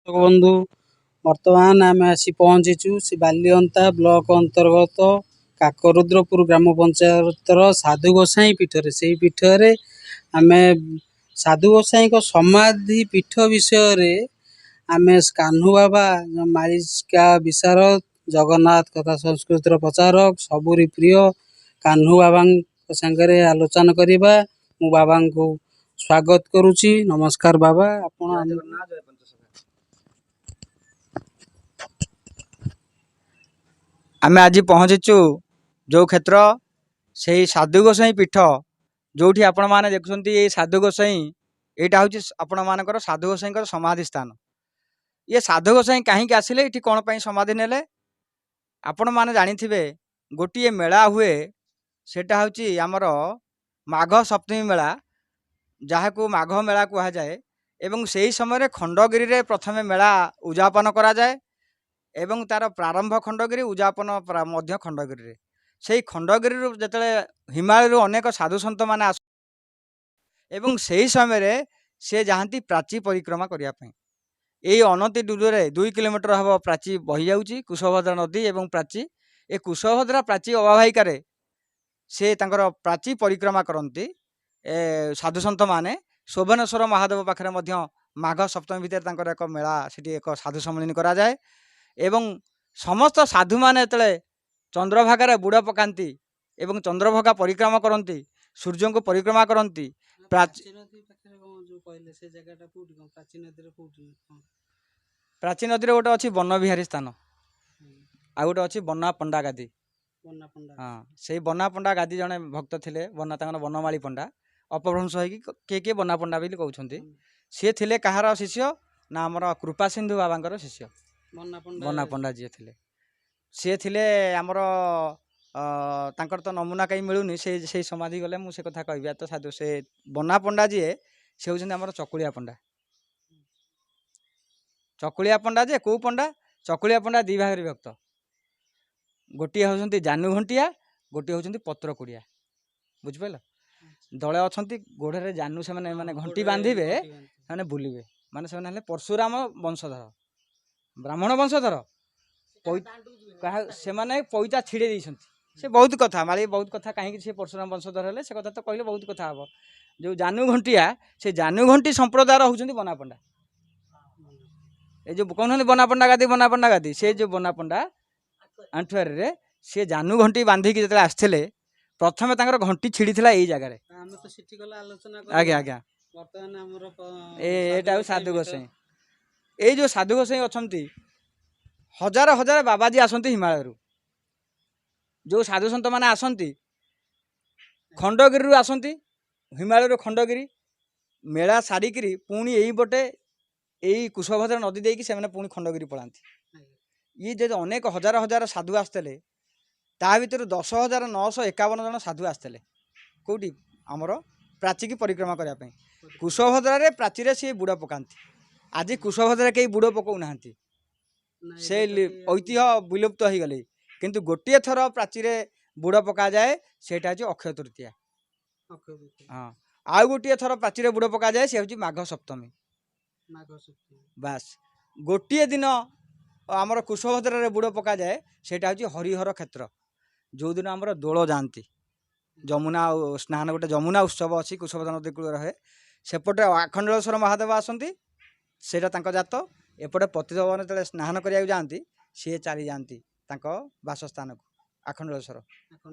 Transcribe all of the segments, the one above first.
ବନ୍ଧୁ, ବର୍ତ୍ତମାନ ଆମେ ଆସି ପହଞ୍ଚିଛୁ ସେ ବାଲିଅନ୍ତା ବ୍ଲକ ଅନ୍ତର୍ଗତ କାକରୁଦ୍ରପୁର ଗ୍ରାମ ପଞ୍ଚାୟତର ସାଧୁ ଗୋସାଇଁ ପୀଠରେ। ସେଇ ପୀଠରେ ଆମେ ସାଧୁ ଗୋସାଇଁଙ୍କ ସମାଧି ପୀଠ ବିଷୟରେ ଆମେ କାହ୍ନୁ ବାବା, ମାଳିକା ବିଶାରଦ, ଜଗନ୍ନାଥ କଥା ସଂସ୍କୃତିର ପ୍ରଚାରକ, ସବୁରି ପ୍ରିୟ କାହ୍ନୁ ବାବାଙ୍କ ସାଙ୍ଗରେ ଆଲୋଚନା କରିବା। ମୁଁ ବାବାଙ୍କୁ ସ୍ୱାଗତ କରୁଛି। ନମସ୍କାର ବାବା। ଆପଣ ଆମେ ଆଜି ପହଞ୍ଚିଛୁ ଯେଉଁ କ୍ଷେତ୍ର, ସେଇ ସାଧୁ ଗୋସାଇଁ ପୀଠ, ଯେଉଁଠି ଆପଣମାନେ ଦେଖୁଛନ୍ତି ଏଇ ସାଧୁ ଗୋସାଇଁ। ଏଇଟା ହେଉଛି ଆପଣମାନଙ୍କର ସାଧୁ ଗୋସାଇଁଙ୍କର ସମାଧି ସ୍ଥାନ। ଇଏ ସାଧୁ ଗୋସାଇଁ କାହିଁକି ଆସିଲେ ଏଠି, କ'ଣ ପାଇଁ ସମାଧି ନେଲେ? ଆପଣମାନେ ଜାଣିଥିବେ, ଗୋଟିଏ ମେଳା ହୁଏ, ସେଇଟା ହେଉଛି ଆମର ମାଘ ସପ୍ତମୀ ମେଳା, ଯାହାକୁ ମାଘ ମେଳା କୁହାଯାଏ। ଏବଂ ସେହି ସମୟରେ ଖଣ୍ଡଗିରିରେ ପ୍ରଥମେ ମେଳା ଉଦଯାପନ କରାଯାଏ ଏବଂ ତା'ର ପ୍ରାରମ୍ଭ ଖଣ୍ଡଗିରି, ଉଦଯାପନ ମଧ୍ୟ ଖଣ୍ଡଗିରିରେ। ସେଇ ଖଣ୍ଡଗିରିରୁ ଯେତେବେଳେ ହିମାଳୟରୁ ଅନେକ ସାଧୁ ସନ୍ଥମାନେ ଆସ ଏବଂ ସେହି ସମୟରେ ସେ ଯାଆନ୍ତି ପ୍ରାଚୀ ପରିକ୍ରମା କରିବା ପାଇଁ। ଏଇ ଅନତି ଦୂରରେ 2 କିଲୋମିଟର ହେବ ପ୍ରାଚୀ ବହିଯାଉଛି, କୁଶଭଦ୍ରା ନଦୀ ଏବଂ ପ୍ରାଚୀ। ଏ କୁଶଭଦ୍ରା ପ୍ରାଚୀ ଅବବାହିକାରେ ସେ ତାଙ୍କର ପ୍ରାଚୀ ପରିକ୍ରମା କରନ୍ତି ଏ ସାଧୁସନ୍ଥମାନେ। ଶୋଭନେଶ୍ୱର ମହାଦେବ ପାଖରେ ମଧ୍ୟ ମାଘ ସପ୍ତମୀ ଭିତରେ ତାଙ୍କର ଏକ ମେଳା, ସେଠି ଏକ ସାଧୁ ସମ୍ମିଳନୀ କରାଯାଏ ଏବଂ ସମସ୍ତ ସାଧୁମାନେ ଯେତେବେଳେ ଚନ୍ଦ୍ରଭାଗାରେ ବୁଡ଼ ପକାନ୍ତି ଏବଂ ଚନ୍ଦ୍ରଭାଗା ପରିକ୍ରମା କରନ୍ତି, ସୂର୍ଯ୍ୟଙ୍କୁ ପରିକ୍ରମା କରନ୍ତି। ପ୍ରାଚୀ ନଦୀ ପାଖରେ କ'ଣ ଯେଉଁ କହିଲେ, ସେ ଜାଗାଟା କେଉଁଠି? କ'ଣ ପ୍ରାଚୀ ନଦୀରେ କେଉଁଠି କ'ଣ? ପ୍ରାଚୀ ନଦୀରେ ଗୋଟେ ଅଛି ବନବିହାରୀ ସ୍ଥାନ, ଆଉ ଗୋଟେ ଅଛି ବନା ପଣ୍ଡା ଗାଦି। ହଁ, ସେଇ ବନା ପଣ୍ଡା ଗାଦି ଜଣେ ଭକ୍ତ ଥିଲେ ବନା, ତାଙ୍କର ବନମାଳୀ ପଣ୍ଡା, ଅପଭ୍ରଂଶ ହେଇକି କିଏ କିଏ ବନା ପଣ୍ଡା ବୋଲି କହୁଛନ୍ତି। ସିଏ ଥିଲେ କାହାର ଶିଷ୍ୟ ନା ଆମର କୃପାସିନ୍ଧୁ ବାବାଙ୍କର ଶିଷ୍ୟ। ବନା ପଣ୍ଡା ଯିଏ ଥିଲେ, ସିଏ ଥିଲେ ଆମର, ତାଙ୍କର ତ ନମୁନା କାହିଁ ମିଳୁନି। ସେଇ ସମାଧି ଗଲେ ମୁଁ ସେ କଥା କହିବି। ତ ସାଧୁ ସେ ବନା ପଣ୍ଡା ଯିଏ, ସେ ହେଉଛନ୍ତି ଆମର ଚକୁଳିଆ ପଣ୍ଡା। ଚକୁଳିଆ ପଣ୍ଡା ଯେ କେଉଁ ପଣ୍ଡା? ଚକୁଳିଆ ପଣ୍ଡା ଦୁଇ ଭାଗରେ ବିଭକ୍ତ। ଗୋଟିଏ ହେଉଛନ୍ତି ଜାନୁ ଘଣ୍ଟିଆ, ଗୋଟିଏ ହେଉଛନ୍ତି ପତ୍ରକୁଡ଼ିଆ। ବୁଝିପାରିଲ? ଦଳେ ଅଛନ୍ତି ଗୋଡ଼ରେ ଜାନୁ, ସେମାନେ ମାନେ ଘଣ୍ଟି ବାନ୍ଧିବେ, ସେମାନେ ବୁଲିବେ, ମାନେ ସେମାନେ ହେଲେ ପରଶୁରାମ ବଂଶଧର, ବ୍ରାହ୍ମଣ ବଂଶଧର। ସେମାନେ ପଇତା ଛିଡ଼େଇ ଦେଇଛନ୍ତି। ସେ ବହୁତ କଥା ମାଳି, ବହୁତ କଥା, କାହିଁକି ସେ ପରଶୁରାମ ବଂଶଧର ହେଲେ ସେ କଥା ତ କହିଲେ ବହୁତ କଥା ହେବ। ଯେଉଁ ଜାନୁ ଘଣ୍ଟିଆ, ସେ ଜାନୁ ଘଣ୍ଟି ସମ୍ପ୍ରଦାୟର ହେଉଛନ୍ତି ବନାପଣ୍ଡା। ଏ ଯେଉଁ କହୁନାହାନ୍ତି ବନାପଣ୍ଡା ଗାଦି, ବନାପଣ୍ଡା ଗାଦି, ସେ ଯେଉଁ ବନାପଣ୍ଡା ଆଣ୍ଠୁଆରରେ ସେ ଜାନୁ ଘଣ୍ଟି ବାନ୍ଧିକି ଯେତେବେଳେ ଆସିଥିଲେ, ପ୍ରଥମେ ତାଙ୍କର ଘଣ୍ଟି ଛିଡ଼ିଥିଲା ଏଇ ଜାଗାରେ। ଆଜ୍ଞା ଆଜ୍ଞା। ଏଇଟା ଆଉ ସାଧୁ ଗୋସାଇଁ। ଏଇ ଯେଉଁ ସାଧୁ ଗୋସାଇଁ ଅଛନ୍ତି, ହଜାର ହଜାର ବାବାଜୀ ଆସନ୍ତି ହିମାଳୟରୁ। ଯେଉଁ ସାଧୁ ସନ୍ଥମାନେ ଆସନ୍ତି ଖଣ୍ଡଗିରିରୁ ଆସନ୍ତି, ହିମାଳୟରୁ ଖଣ୍ଡଗିରି ମେଳା ସାରିକିରି ପୁଣି ଏଇପଟେ ଏଇ କୁଶଭଦ୍ରା ନଦୀ ଦେଇକି ସେମାନେ ପୁଣି ଖଣ୍ଡଗିରି ପଳାନ୍ତି। ଇଏ ଯଦି ଅନେକ ହଜାର ହଜାର ସାଧୁ ଆସିଥିଲେ, ତା ଭିତରୁ 10,951 ଜଣ ସାଧୁ ଆସିଥିଲେ କେଉଁଠି? ଆମର ପ୍ରାଚୀକି ପରିକ୍ରମା କରିବା ପାଇଁ। କୁଶଭଦ୍ରାରେ ପ୍ରାଚୀରେ ସିଏ ବୁଡ଼ ପକାନ୍ତି। ଆଜି କୁଶଭଦ୍ରାରେ କେହି ବୁଡ଼ ପକାଉନାହାନ୍ତି, ସେ ଐତିହ୍ୟ ବିଲୁପ୍ତ ହେଇଗଲେ। କିନ୍ତୁ ଗୋଟିଏ ଥର ପ୍ରାଚୀରେ ବୁଡ଼ ପକାଯାଏ, ସେଇଟା ହେଉଛି ଅକ୍ଷୟ ତୃତୀୟା। ହଁ, ଆଉ ଗୋଟିଏ ଥର ପ୍ରାଚୀରେ ବୁଡ଼ ପକାଯାଏ, ସେ ହେଉଛି ମାଘ ସପ୍ତମୀ। ବାସ୍, ଗୋଟିଏ ଦିନ ଆମର କୁଶଭଦ୍ରାରେ ବୁଡ଼ ପକାଯାଏ, ସେଇଟା ହେଉଛି ହରିହର କ୍ଷେତ୍ର, ଯେଉଁଦିନ ଆମର ଦୋଳ ଯାଆନ୍ତି, ଯମୁନା ସ୍ନାନ, ଗୋଟେ ଯମୁନା ଉତ୍ସବ ଅଛି କୁଶଭଦ୍ରା ନଦୀ କୂଳରେ ରହେ। ସେପଟେ ଆଖଣ୍ଡଳେଶ୍ୱର ମହାଦେବ ଆସନ୍ତି, ସେଇଟା ତାଙ୍କ ଜାତ। ଏପଟେ ପତିତପାବନ ଯେତେବେଳେ ସ୍ନାନ କରିବାକୁ ଯାଆନ୍ତି, ସିଏ ଚାଲି ଯାଆନ୍ତି ତାଙ୍କ ବାସସ୍ଥାନକୁ ଆଖଣ୍ଡଳେଶ୍ୱର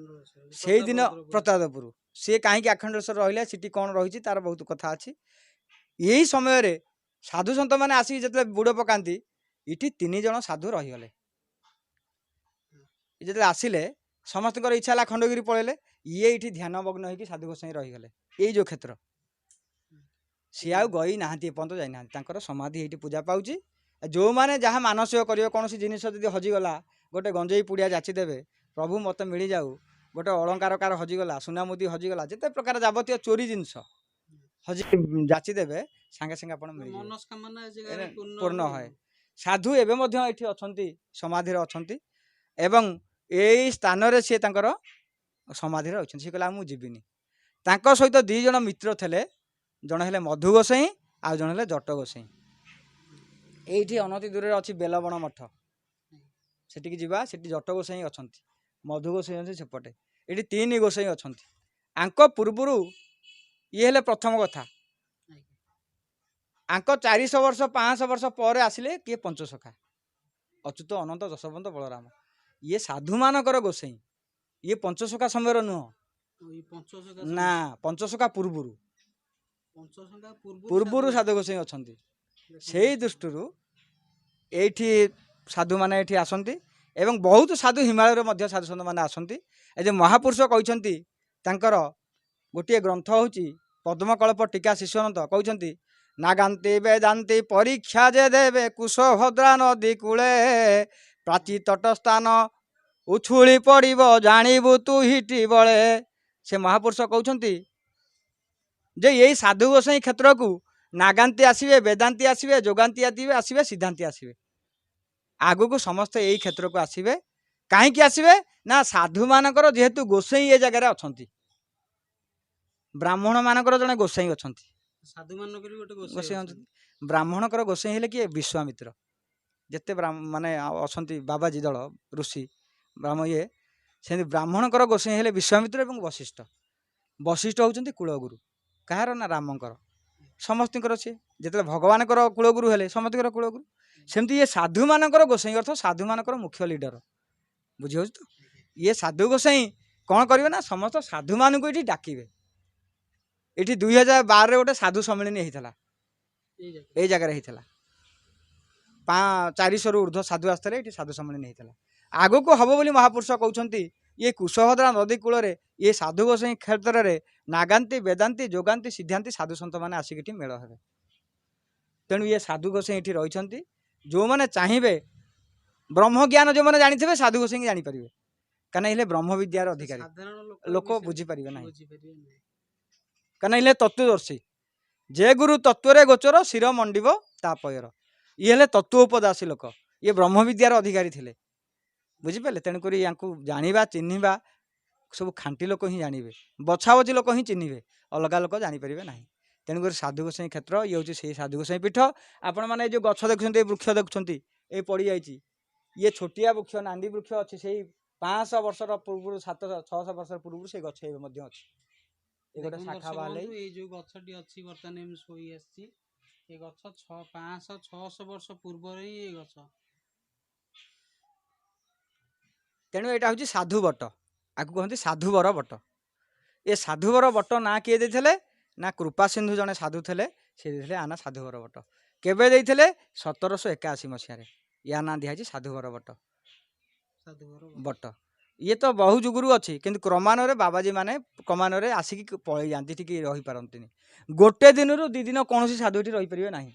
ସେଇଦିନ ପ୍ରତାପପୁର। ସିଏ କାହିଁକି ଆଖଣ୍ଡଳେଶ୍ୱର ରହିଲେ, ସେଠି କ'ଣ ରହିଛି, ତାର ବହୁତ କଥା ଅଛି। ଏଇ ସମୟରେ ସାଧୁ ସନ୍ଥମାନେ ଆସିକି ଯେତେବେଳେ ବୁଡ଼ ପକାନ୍ତି, ଏଠି 3 ଜଣ ସାଧୁ ରହିଗଲେ। ଯେତେବେଳେ ଆସିଲେ, ସମସ୍ତଙ୍କର ଇଚ୍ଛା ହେଲା ଖଣ୍ଡଗିରି ପଳେଇଲେ, ଇଏ ଏଇଠି ଧ୍ୟାନମଗ୍ନ ହେଇକି ସାଧୁ ଗୋସାଇଁ ରହିଗଲେ। ଏଇ ଯେଉଁ କ୍ଷେତ୍ର, ସିଏ ଆଉ ଗଇ ନାହାନ୍ତି, ଏପର୍ଯ୍ୟନ୍ତ ଯାଇନାହାନ୍ତି। ତାଙ୍କର ସମାଧି ଏଇଠି ପୂଜା ପାଉଛି। ଯେଉଁମାନେ ଯାହା ମାନସିକ କରିବେ, କୌଣସି ଜିନିଷ ଯଦି ହଜିଗଲା, ଗୋଟେ ଗଞ୍ଜେଇ ପୁଡ଼ିଆ ଯାଚିଦେବେ, ପ୍ରଭୁ ମୋତେ ମିଳିଯାଉ। ଗୋଟେ ଅଳଙ୍କାର କାର ହଜିଗଲା, ସୁନା ମୁଦି ହଜିଗଲା, ଯେତେ ପ୍ରକାର ଯାବତୀୟ ଚୋରି ଜିନିଷ ହଜି ଯାଚିଦେବେ, ସାଙ୍ଗେ ସାଙ୍ଗେ ଆପଣ ମିଳିଯିବ, ପୂର୍ଣ୍ଣ ହୁଏ। ସାଧୁ ଏବେ ମଧ୍ୟ ଏଠି ଅଛନ୍ତି, ସମାଧିରେ ଅଛନ୍ତି ଏବଂ ଏଇ ସ୍ଥାନରେ ସିଏ ତାଙ୍କର ସମାଧିରେ ଅଛନ୍ତି। ସିଏ କହିଲେ ମୁଁ ଯିବିନି। ତାଙ୍କ ସହିତ 2 ଜଣ ମିତ୍ର ଥିଲେ, ଜଣେ ହେଲେ ମଧୁ ଗୋସାଇଁ ଆଉ ଜଣେ ହେଲେ ଜଟ ଗୋସାଇଁ। ଏଇଠି ଅନତି ଦୂରରେ ଅଛି ବେଲବଣ ମଠ, ସେଠିକି ଯିବା। ସେଠି ଜଟ ଗୋସାଇଁ ଅଛନ୍ତି, ମଧୁ ଗୋସାଇଁ ଅଛନ୍ତି ସେପଟେ। ଏଠି 3 ଗୋସାଇଁ ଅଛନ୍ତି। ଆଙ୍କ ପୂର୍ବରୁ ଇଏ ହେଲେ ପ୍ରଥମ କଥା। ଆଙ୍କ 400 ବର୍ଷ 500 ବର୍ଷ ପରେ ଆସିଲେ କିଏ? ପଞ୍ଚସଖା ଅଚ୍ୟୁତ ଅନନ୍ତ ଯଶୋବନ୍ତ ବଳରାମ। ଇଏ ସାଧୁମାନଙ୍କର ଗୋସାଇଁ। ଇଏ ପଞ୍ଚସଖା ସମୟର ନୁହଁ ନା, ପଞ୍ଚସଖା ପୂର୍ବରୁ ପୂର୍ବରୁ ସାଧୁ ଗୋସାଇଁ ଅଛନ୍ତି। ସେଇ ଦୃଷ୍ଟିରୁ ଏଇଠି ସାଧୁମାନେ ଏଠି ଆସନ୍ତି ଏବଂ ବହୁତ ସାଧୁ ହିମାଳୟରେ ମଧ୍ୟ ସାଧୁ ସନ୍ଥମାନେ ଆସନ୍ତି। ଏ ଯେ ମହାପୁରୁଷ କହିଛନ୍ତି, ତାଙ୍କର ଗୋଟିଏ ଗ୍ରନ୍ଥ ହେଉଛି ପଦ୍ମକଳ୍ପ ଟୀକା ଶିଶୁଅନନ୍ତ କହୁଛନ୍ତି, ନାଗାନ୍ତି ବେଦାନ୍ତି ପରୀକ୍ଷା ଯେ ଦେବେ କୁଶଭଦ୍ରା ନଦୀ କୂଳେ, ପ୍ରାଚୀ ତଟ ସ୍ଥାନ ଉଛୁଳି ପଡ଼ିବ ଜାଣିବୁ ତୁ ହିଟି ବଳେ। ସେ ମହାପୁରୁଷ କହୁଛନ୍ତି ଯେ ଏଇ ସାଧୁ ଗୋସାଇଁ କ୍ଷେତ୍ରକୁ ନାଗାନ୍ତି ଆସିବେ, ବେଦାନ୍ତି ଆସିବେ, ଯୋଗାନ୍ତି ଆସିବେ, ସିଦ୍ଧାନ୍ତି ଆସିବେ। ଆଗକୁ ସମସ୍ତେ ଏଇ କ୍ଷେତ୍ରକୁ ଆସିବେ। କାହିଁକି ଆସିବେ ନା ସାଧୁମାନଙ୍କର ଯେହେତୁ ଗୋସାଇଁ ଏ ଜାଗାରେ ଅଛନ୍ତି, ବ୍ରାହ୍ମଣମାନଙ୍କର ଜଣେ ଗୋସାଇଁ ଅଛନ୍ତି, ଗୋସାଇଁ ଅଛନ୍ତି। ବ୍ରାହ୍ମଣଙ୍କର ଗୋସାଇଁ ହେଲେ କିଏ? ବିଶ୍ୱାମିତ୍ର। ଯେତେ ମାନେ ଅଛନ୍ତି ବାବାଜୀ ଦଳ ଋଷି ବ୍ରାହ୍ମ ଇଏ, ସେମିତି ବ୍ରାହ୍ମଣଙ୍କର ଗୋସାଇଁ ହେଲେ ବିଶ୍ୱାମିତ୍ର ଏବଂ ବଶିଷ୍ଠ। ବଶିଷ୍ଠ ହେଉଛନ୍ତି କୁଳଗୁରୁ। କାହାର ନା ରାମଙ୍କର, ସମସ୍ତଙ୍କର। ସିଏ ଯେତେବେଳେ ଭଗବାନଙ୍କର କୁଳଗୁରୁ ହେଲେ ସମସ୍ତଙ୍କର କୁଳଗୁରୁ, ସେମିତି ଇଏ ସାଧୁମାନଙ୍କର ଗୋସାଇଁ, ଅର୍ଥ ସାଧୁମାନଙ୍କର ମୁଖ୍ୟ ଲିଡର। ବୁଝିହେଉଛି ତ? ଇଏ ସାଧୁ ଗୋସାଇଁ କ'ଣ କରିବେ ନା ସମସ୍ତ ସାଧୁମାନଙ୍କୁ ଏଇଠି ଡାକିବେ। ଏଠି 2012ରେ ଗୋଟେ ସାଧୁ ସମ୍ମିଳନୀ ହେଇଥିଲା, ଏଇ ଜାଗାରେ ହେଇଥିଲା। 400ରୁ ଉର୍ଦ୍ଧ୍ୱ ସାଧୁ ଆସିଥିଲେ, ଏଠି ସାଧୁ ସମ୍ମିଳନୀ ହେଇଥିଲା। ଆଗକୁ ହେବ ବୋଲି ମହାପୁରୁଷ କହୁଛନ୍ତି। ଇଏ କୁଶଭଦ୍ରା ନଦୀ କୂଳରେ ଇଏ ସାଧୁ ଗୋସାଇଁ କ୍ଷେତ୍ରରେ ନାଗାନ୍ତି ବେଦାନ୍ତି ଯୋଗାନ୍ତି ସିଦ୍ଧାନ୍ତି ସାଧୁ ସନ୍ଥମାନେ ଆସିକି ଏଠି ମେଳ ହେବେ। ତେଣୁ ଇଏ ସାଧୁ ଗୋସାଇଁ ଏଠି ରହିଛନ୍ତି। ଯେଉଁମାନେ ଚାହିଁବେ ବ୍ରହ୍ମଜ୍ଞାନ ଯେଉଁମାନେ ଜାଣିଥିବେ ସାଧୁ ଗୋସାଇଁକି ଜାଣିପାରିବେ, କାହିଁକିନା ହେଲେ ବ୍ରହ୍ମ ବିଦ୍ୟାର ଅଧିକାରୀ। ଲୋକ ବୁଝିପାରିବେ ନାହିଁ, କାହିଁକିନା ହେଲେ ତତ୍ତ୍ୱଦର୍ଶୀ। ଯେ ଗୁରୁ ତତ୍ତ୍ୱରେ ଗୋଚର ଶିର ମଣ୍ଡିବ ତା ପୟର। ଇଏ ହେଲେ ତତ୍ତ୍ୱ ଉପଦାସୀ ଲୋକ, ଇଏ ବ୍ରହ୍ମବିଦ୍ୟାର ଅଧିକାରୀ ଥିଲେ। ବୁଝିପାରିଲେ? ତେଣୁକରି ୟାଙ୍କୁ ଜାଣିବା ଚିହ୍ନିବା ସବୁ ଖାଣ୍ଟି ଲୋକ ହିଁ ଜାଣିବେ, ବଛାବଛି ଲୋକ ହିଁ ଚିହ୍ନିବେ, ଅଲଗା ଲୋକ ଜାଣିପାରିବେ ନାହିଁ। ତେଣୁକରି ସାଧୁ ଗୋସାଇଁ କ୍ଷେତ୍ର ଇଏ ହେଉଛି ସେଇ ସାଧୁ ଗୋସାଇଁ ପୀଠ। ଆପଣମାନେ ଏ ଯେଉଁ ଗଛ ଦେଖୁଛନ୍ତି, ଏ ବୃକ୍ଷ ଦେଖୁଛନ୍ତି, ଏ ପଡ଼ିଯାଇଛି, ଇଏ ଛୋଟିଆ ବୃକ୍ଷ ନାଣ୍ଡି ବୃକ୍ଷ ଅଛି। ସେଇ 500 ବର୍ଷର ପୂର୍ବରୁ 700 600 ବର୍ଷ ପୂର୍ବରୁ ସେଇ ଗଛ ଏବେ ମଧ୍ୟ ଅଛି। ଏ ଗୋଟେ ଶାଖା ବାହାରିଲେ ଏଇ ଯେଉଁ ଗଛଟି ଅଛି ବର୍ତ୍ତମାନ ଏମିତି ଶୋଇ ଆସିଛି, ଏ ଗଛ 500 600 ବର୍ଷ ପୂର୍ବରୁ ହିଁ ଏ ଗଛ। ତେଣୁ ଏଇଟା ହେଉଛି ସାଧୁ ବଟ, ଆକୁ କୁହନ୍ତି ସାଧୁବର ବଟ। ଏ ସାଧୁବର ବଟ ନାଁ କିଏ ଦେଇଥିଲେ ନା କୃପାସିନ୍ଧୁ ଜଣେ ସାଧୁ ଥିଲେ, ସେ ଦେଇଥିଲେ ଆ ନାଁ ସାଧୁବର ବଟ। କେବେ ଦେଇଥିଲେ? 1781 ମସିହାରେ ୟା ନାଁ ଦିଆହେଇଛି ସାଧୁବର ବଟ। ବଟ ଇଏ ତ ବହୁ ଯୁଗରୁ ଅଛି, କିନ୍ତୁ କ୍ରମାନ୍ୱୟରେ ବାବାଜୀ ମାନେ କ୍ରମାନ୍ୱୟରେ ଆସିକି ପଳେଇ ଯାଆନ୍ତି, ଟିକେ ରହିପାରନ୍ତିନି। ଗୋଟେ ଦିନରୁ 2 ଦିନ କୌଣସି ସାଧୁ ଏଠି ରହିପାରିବେ ନାହିଁ।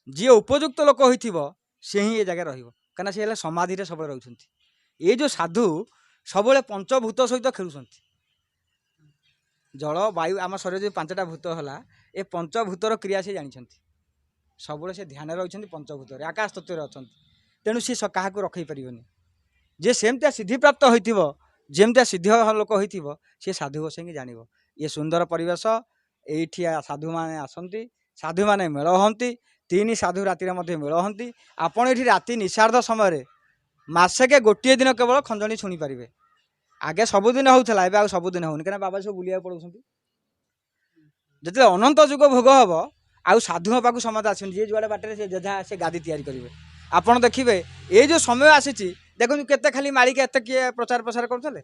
ଯିଏ ଉପଯୁକ୍ତ ଲୋକ ହୋଇଥିବ ସେ ହିଁ ଏ ଜାଗାରେ ରହିବ, କାହିଁକିନା ସେ ହେଲେ ସମାଧିରେ ସବୁବେଳେ ରହୁଛନ୍ତି। ଏ ଯେଉଁ ସାଧୁ ସବୁବେଳେ ପଞ୍ଚଭୂତ ସହିତ ଖେଳୁଛନ୍ତି। ଜଳ ବାୟୁ ଆମ ଶରୀରରେ ଯେଉଁ 5ଟା ଭୂତ ହେଲା, ଏ ପଞ୍ଚଭୂତର କ୍ରିୟା ସେ ଜାଣିଛନ୍ତି। ସବୁବେଳେ ସେ ଧ୍ୟାନରେ ରହିଛନ୍ତି, ପଞ୍ଚଭୂତରେ ଆକାଶ ତତ୍ତ୍ୱରେ ଅଛନ୍ତି। ତେଣୁ ସେ କାହାକୁ ରଖେଇ ପାରିବନି। ଯିଏ ସେମିତିଆ ସିଦ୍ଧିପ୍ରାପ୍ତ ହୋଇଥିବ, ଯେମିତିଆ ସିଦ୍ଧ ଲୋକ ହୋଇଥିବ, ସିଏ ସାଧୁ ଗୋସାଇଁକି ଜାଣିବ। ଇଏ ସୁନ୍ଦର ପରିବେଶ, ଏଇଠି ସାଧୁମାନେ ଆସନ୍ତି, ସାଧୁମାନେ ମେଳ ହୁଅନ୍ତି। 3 ସାଧୁ ରାତିରେ ମଧ୍ୟ ମେଳ ହୁଅନ୍ତି। ଆପଣ ଏଠି ରାତି ନିଶାର୍ଦ୍ଧ ସମୟରେ ମାସକେ ଗୋଟିଏ ଦିନ କେବଳ ଖଞ୍ଜଣି ଶୁଣିପାରିବେ। ଆଗେ ସବୁଦିନ ହେଉଥିଲା, ଏବେ ଆଉ ସବୁଦିନ ହେଉନି, କାହିଁକିନା ବାବା ସବୁ ବୁଲିବାକୁ ପଳାଉଛନ୍ତି। ଯେତେବେଳେ ଅନନ୍ତ ଯୁଗ ଭୋଗ ହେବ, ଆଉ ସାଧୁଙ୍କ ପାଖକୁ ସମସ୍ତେ ଆସିବେନି। ଯିଏ ଯୁଆଡ଼େ ବାଟରେ ସେ ଯେଝା ସେ ଗାଦି ତିଆରି କରିବେ। ଆପଣ ଦେଖିବେ ଏଇ ଯେଉଁ ସମୟ ଆସିଛି, ଦେଖନ୍ତୁ କେତେ ଖାଲି ମାଳିକା ଏତେ କିଏ ପ୍ରଚାର ପ୍ରସାର କରୁଥିଲେ।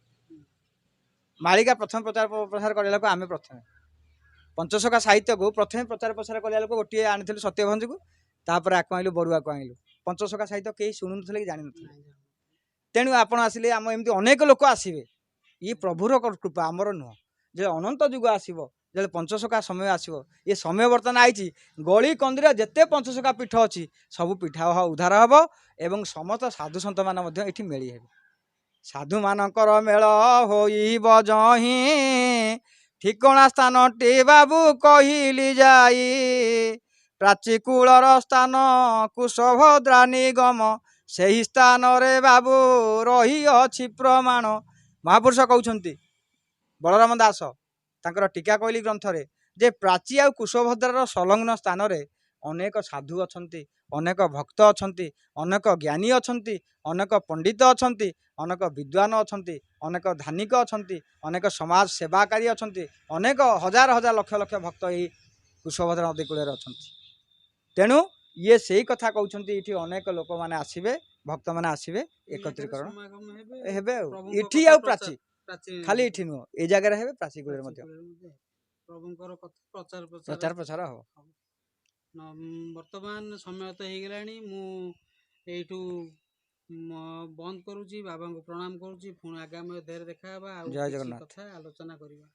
ମାଳିକା ପ୍ରଥମେ ପ୍ରଚାର ପ୍ରସାର କରିବା ଲୋକ ଆମେ ପ୍ରଥମେ। ପଞ୍ଚସଖା ସାହିତ୍ୟକୁ ପ୍ରଥମେ ପ୍ରଚାର ପ୍ରସାର କରିବା ଲୋକ ଗୋଟିଏ ଆଣିଥିଲୁ ସତ୍ୟଭଞ୍ଜକୁ, ତାପରେ ଆକୁ ଆଣିଲୁ ବରୁଆକୁ ଆଣିଲୁ। ପଞ୍ଚସଖା ସାହିତ୍ୟ କେହି ଶୁଣୁନଥିଲେ କି ଜାଣିନଥିଲେ। ତେଣୁ ଆପଣ ଆସିଲେ, ଆମ ଏମିତି ଅନେକ ଲୋକ ଆସିବେ। ଇଏ ପ୍ରଭୁର କୃପା, ଆମର ନୁହଁ। ଯେ ଅନନ୍ତ ଯୁଗ ଆସିବ, ଯେତେବେଳେ ପଞ୍ଚସଖା ସମୟ ଆସିବ, ଏ ସମୟ ବର୍ତ୍ତମାନ ଆଇଛି। ଗଳି କନ୍ଦିରେ ଯେତେ ପଞ୍ଚସଖା ପୀଠ ଅଛି ସବୁ ପୀଠ ଉଦ୍ଧାର ହେବ ଏବଂ ସମସ୍ତ ସାଧୁ ସନ୍ଥମାନେ ମଧ୍ୟ ଏଠି ମେଳି ହେବେ। ସାଧୁମାନଙ୍କର ମେଳ ହୋଇବ ଯହିଁ, ଠିକଣା ସ୍ଥାନଟି ବାବୁ କହିଲି ଯାଇ, ପ୍ରାଚୀ କୂଳର ସ୍ଥାନ କୁଶଭଦ୍ରା ନିଗମ, ସେହି ସ୍ଥାନରେ ବାବୁ ରହିଅଛି ପ୍ରମାଣ। ମହାପୁରୁଷ କହୁଛନ୍ତି ବଳରାମ ଦାସ ତାଙ୍କର ଟୀକା କହିଲି ଗ୍ରନ୍ଥରେ ଯେ ପ୍ରାଚୀ ଆଉ କୁଶଭଦ୍ରାର ସଂଲଗ୍ନ ସ୍ଥାନରେ ଅନେକ ସାଧୁ ଅଛନ୍ତି, ଅନେକ ଭକ୍ତ ଅଛନ୍ତି, ଅନେକ ଜ୍ଞାନୀ ଅଛନ୍ତି, ଅନେକ ପଣ୍ଡିତ ଅଛନ୍ତି, ଅନେକ ବିଦ୍ୱାନ ଅଛନ୍ତି, ଅନେକ ଧାର୍ମିକ ଅଛନ୍ତି, ଅନେକ ସମାଜ ସେବାକାରୀ ଅଛନ୍ତି, ଅନେକ ହଜାର ହଜାର ଲକ୍ଷ ଲକ୍ଷ ଭକ୍ତ ଏଇ କୁଶଭଦ୍ରା ନଦୀ କୂଳରେ ଅଛନ୍ତି। ତେଣୁ ଇଏ ସେଇ କଥା କହୁଛନ୍ତି, ଏଇଠି ଅନେକ ଲୋକମାନେ ଆସିବେ, ଭକ୍ତମାନେ ଆସିବେ, ଏକତ୍ରୀକରଣ ହେବେ। ଆଉ ଏଠି ଆଉ ପ୍ରାଚୀ ଖାଲି ଏଠି ନୁହଁ, ଏଇ ଜାଗାରେ ହେବେ, ପ୍ରାଚୀ କୂଳରେ ମଧ୍ୟ ପ୍ରଭୁଙ୍କର ପ୍ରଚାର ପ୍ରସାର ହବ। ବର୍ତ୍ତମାନ ସମୟ ତ ହେଇଗଲାଣି, ମୁଁ ଏଇଠୁ ବନ୍ଦ କରୁଛି। ବାବାଙ୍କୁ ପ୍ରଣାମ କରୁଛି। ପୁଣି ଆଗାମୀ ଅଧ୍ୟାୟରେ ଦେଖା ହେବା ଆଉ ଜୟ ଜଗନ୍ନାଥ। କଥା ଆଲୋଚନା କରିବା।